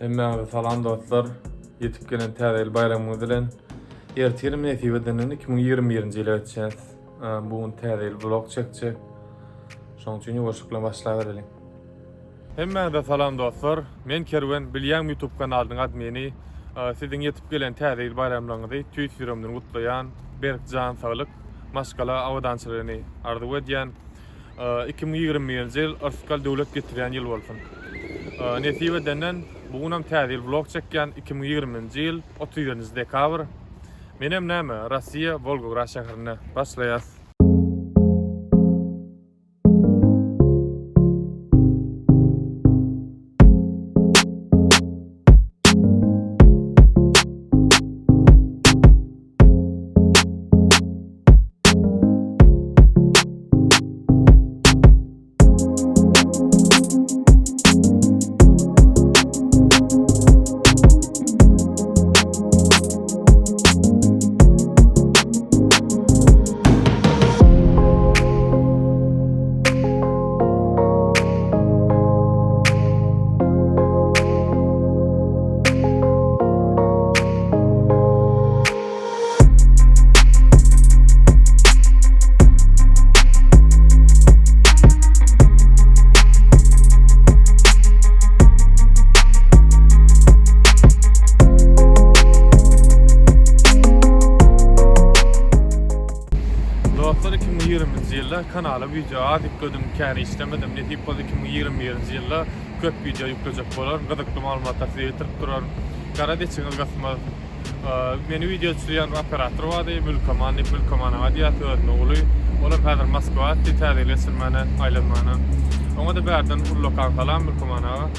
Hemmäňize salam dostlar. Ýetip gelen täze ýyl baýramyňyz bilen. Ertir nesip edenden 2021-nji ýyla geçýäs. Bu gün täze ýyl vlog çekjek. Şonuň üçin ýuwaşlyk bilen başlabereliň. Hemmäňize salam dostlar. Men Kerwen, Bilýäňmi YouTube kanalynyň admini. Siziň ýetip gelen täze ýyl baýramlaryňyzy tüýs ýüregimden gutlaýan. Berk jan saglyk, maşgala abadançylygyny arzuw edýän. 2021-nji ýyl yrsgal döwlet getirýän ýyl bolsun. Nesip edenden bu günem täze ýyl vlog çekýän 2020-nji ýyl 31-nji dekabr. Menem näme, Rossiýa, Wolgograd şäherinde başlaýas. Dostlar 2020-nji ýylda kanala wideo az ýükledim, kän işlemedim. Nesip bolsa 2021-nji ýylda köp wideo ýüklejek bolaryn. Gyzykly maglumatlar size ýetirip duraryn. Gara deçiňiz gysmaz. Meni wideo düşürýän bir operator bardy, Mülkaman diýip, Mülkaman aga diýýäs özüne uly. Olam häzir Moskwa gitdi, täze ýyl geçirmäne, aýlanmana. Oňa-da bärden ullakan salam Mülkaman aga.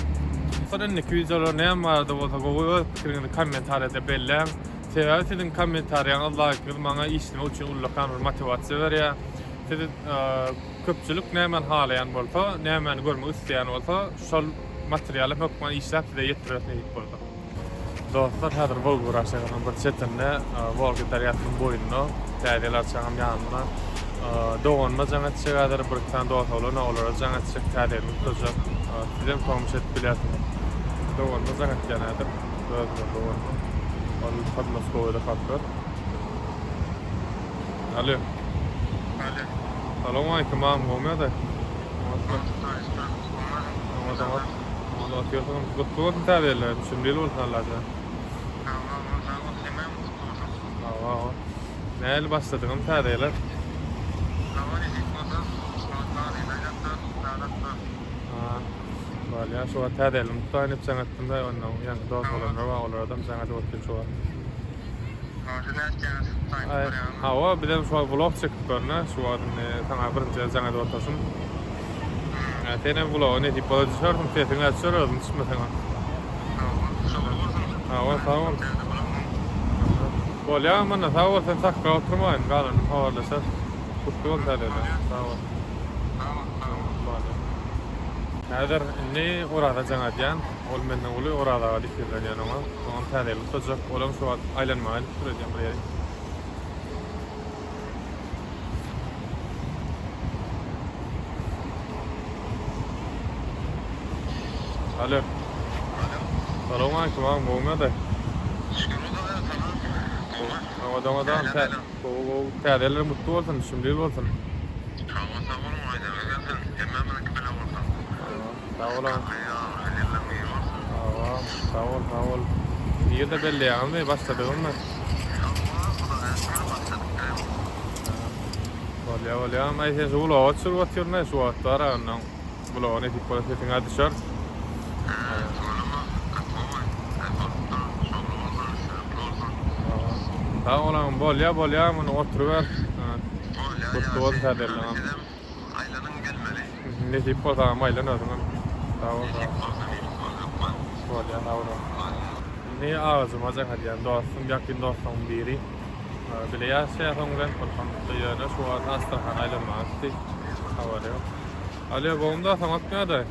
Dostlar indiki wideolar näme barada bolsa gowy öz pikiriňizi kommentariýada belläň. Sebäbi siziň kommentariýaňyz, laýkyňyz maňa işlemek üçin ullakan bir motiwasiýa berýär. Siz köpçülik nämäni halaýan bolsa, nämäni görmek isleýän bolsa, şol materialy hökman işläp size ýetireris nesip bolsa. Dostlar häzir Wolgograd şäheriniň bir çetinde Wolga derýasynyň boýunda Täze ýyl arçaňam ýanynda doganyma jaň etjek häzir bir iki sany dos oglan olara jaň etjek täze ýylyny gutlajak sizem tomuş edip bilýärsiňiz doganyma jaň etýän häzir özümiň doganyma ol Podmoskowada kapyr Alo Alo Salowmalikim agam gowmy ýagdaý Oňat oňat Oňat otyrsyňyz. Gutly bolsun täze ýyl. Düşümli ýyl bolsun Allajan. Sag bol, sag bol. Hemmämiz gutly bolsun. Hawa, hawa. Nähili başladyňyz täze ýyla? Hawa, nesip bolsa, şu wagt bar ýyl aýlapdyr, aýlapdyr. Ha. Bolýar, şu wagt täze ýylyny gutlaýyn diýip jaň etdim-de, onda ýaňky dost oglanlar bar, olaradam jaň edip otyryn şu wagt. Hawa bizem şu wagt vlog çekip görne şu wagt indi saňa birinji gezek jaň edip oturşym. Senem vloga nesip bola düşersiň sesiň düşer özüň düşmeseňem. Hawa sag bol. Bolýa munda sag bol sen saklap oturmaýyn galanyny habarlaşarys. Gutly bolsun täze ýyl. Sag bol. Häzir indi Oraza jaň edýän. Ol menden uly Oraz aga diýip ýüzlenýän oňa. Oňam täze ýyl gutlajak. Olam şu wagt aýlanmaga gidipdir öýdýän bir ýere. Alo. Alo. Salowmalikim agam gowumy ýagdaý? Şükür Hudaýa salam. Gowy. Oňat oňat agam. Gowy gowy. Täze ýylyň gutly bolsun, düşümli ýyl bolsun. Sag bol sag boluň aýdyňyz gelsin. Hemmämiziňki bile bolsun. Sag bol agam. Hawa, sag bol, sag bol. Nirde belleýäňizmi, başladyňyzmy? Bolýa, bolýa. Aý sen şu ulaga düşürip otyryn-aý şu wagt bar onnoň. Ulaga nesip bolsa sesiň-ä düşer. Sag bol agam, bolýa, bolýa, muny oturyber. Gutly bolsun täze ýylyňam. Aýlanyň gelmeli. Nesip bolsa agam aýlan özüňem. Sag bol. Nesip bolsa nesip bolsa hökman. Bolýa sag bol. Indi agajyma jaň edýän dostum ýakyn dostlaryň biri. Bile ýaşaýas oň bilen Burhanbukda ýöne şu wagt Astrahana aýlanmaga gitdi. Habary ýok. Alýo gowmy da soň atmaýadaý.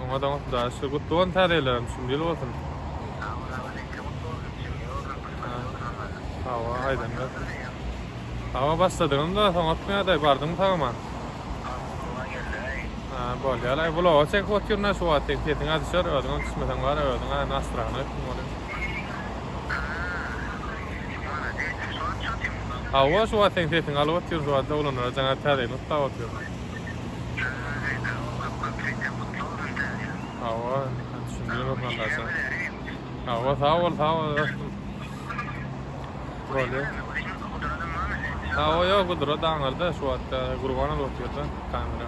Oňa da da şu gutly bolsun täze ýyllaryň şum ýyl bolsun. Hawa aýdan bersin. Hawa başladyňyzmy da soň atmaýadaý bardyňmy sagaman? Ha bolýar. Aý vloga çekip otyryn şu wagt seň sesiň düşer özüňem düşmeseň bar özüň a nastrana etdiň bolýar. Hawa şu wagt seň sesiňi alyp otyr şu wagt oglanlara jaňa täze ýyl gutlap otyr. Hawa düşündim oglanlarça. Hawa sag bol sag bol dostum. Bolýa. Hawa ýok gudrat aňyrda şu wagt gurban alyp otyrda kamera.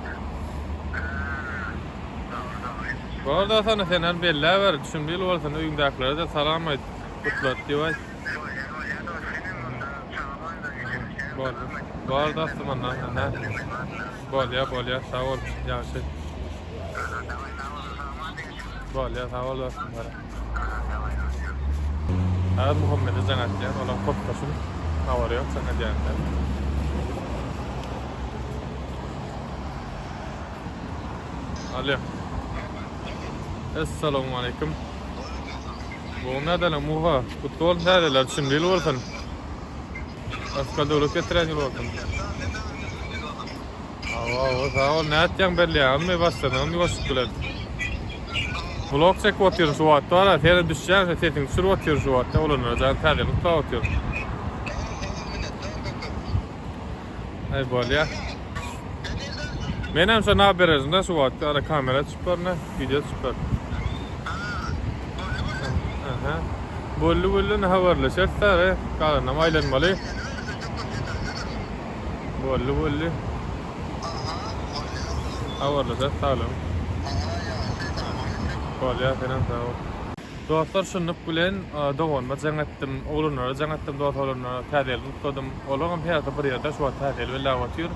Bor dostum senem belläber düşündi ýyl bolsun öýüňdäkilere-de salam aýt. Gutlat diýip aýt. Boldy. Bor dostum ondan ine. Bolýa bolýa sag bol ýagşy. Bolýa sag bol dostum gara. Häzir Muhammede jaň atýan olam kopdaşym habary ýok jaň edýäninden. Alýo. Essalamualeýkum. Bu nädeliň Muha? Gutly bolsun täzeler üçin ýyl bolsun. Yrsgal döwlet getiren ýyl bolsun. Hawa, hawa, sag bol. Nätýäň belleýäňmi? Başladyňmy ýuwaşlyk bilen? Vlog çekip otyryn şu wagt bar, seni düşýän, sesiňi düşürip otyryn şu wagt. Oglanlara jan täzeli gutlap otyryn. Aý bolýa. Menem şo naberejinde şu wagt ara kamera çykyp barna, video çykyp bar. Aha. Bolly bolly ne habarlaşarys sary. Galanam aýlanmaly. Bolly bolly. Habarlaşarys saglyň. Bolýa senem sag bol. Dostlar şunluk bilen doganyma jaň etdim, oglanlara jaň etdim, dos oglanlara täze ýyl gutladym. Olaram hersi bir ýerde şu wagt täze ýyl belläp otyr.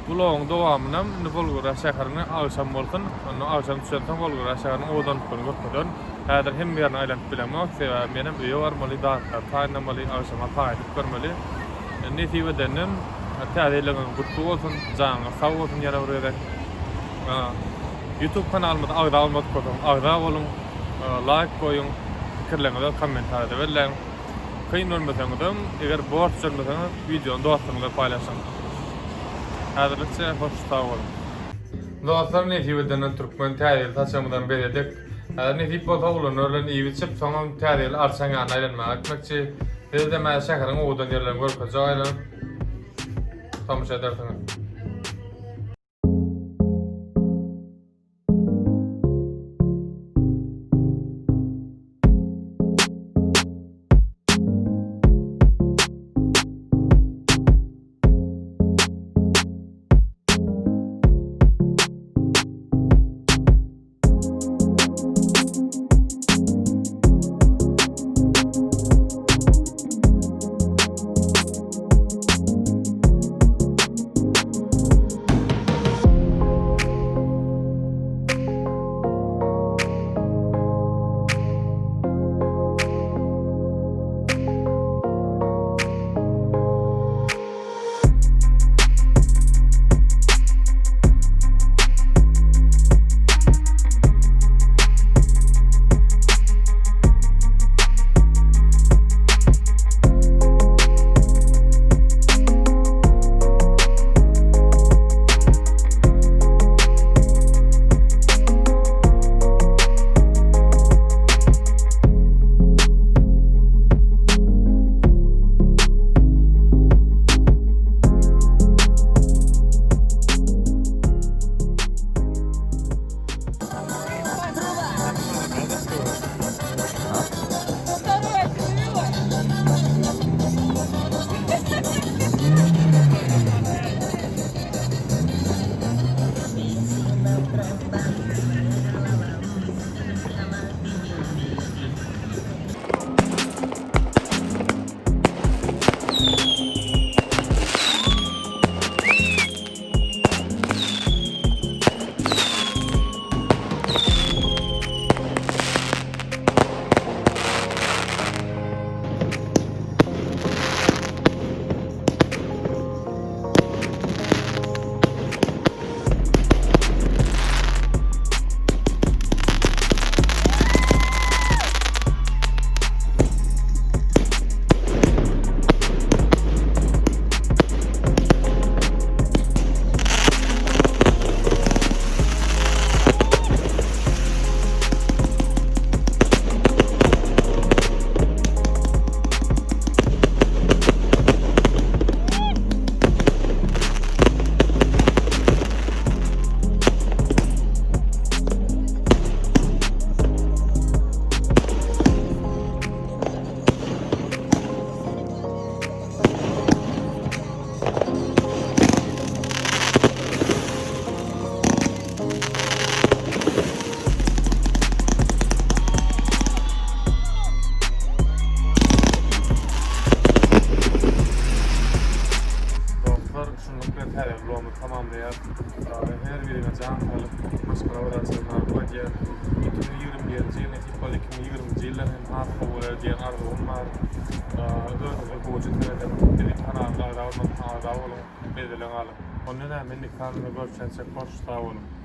Vlogyň dowamynam indi Wolgograd şäherine agşam bolsun. Onda agşam düşensoň Wolgograd şäheriniň owadanlyklaryny görkezerin. Häzir hemme ýerini aýlanyp bilemok, sebäbi menem öýe barmaly, zatlary taýynlamaly, agşama taýynlyk görmeli. Nesip edenden täze ýylyňyz gutly bolsun, janyňyz sag bolsun ýene bir gezek. Youtube kanalymyza agza bolmadyk bolsaňyz agza boluň. Laýk goýuň, pikirleriňizi kommentariýada belläň. Kyn görmeseňizem, eger borç görmeseňiz wideony dostuňyza paýlaşyň. Häzirlikçe hoş sag boluň. Dostlar nesip edenden türkmen täze ýyl saçagymyzam bezedik. Häzir nesip bolsa oglanlar bilen iýip içip soňam täze ýyl arçaň ýanyna aýlanmaga gitmekçi. Sizedem häzir şäheriň owadan ýerlerini görkezjek aýlanyp. Tomaşa edersiňiz. ýaşaýar. Her birine jan saglyk, maşgala abadançylygyny arzuw edýän. 2021-nji ýyl nesip bolsa 2020-nji ýyldan hem has gowy bolar diýen arzuwym bar. Özüňize gowja serediň. Biziň kanalymyza agza bolmadyk agza boluň. Mezele galyň. Onda näme indiki sanymyzda görüşençek hoş sag boluň.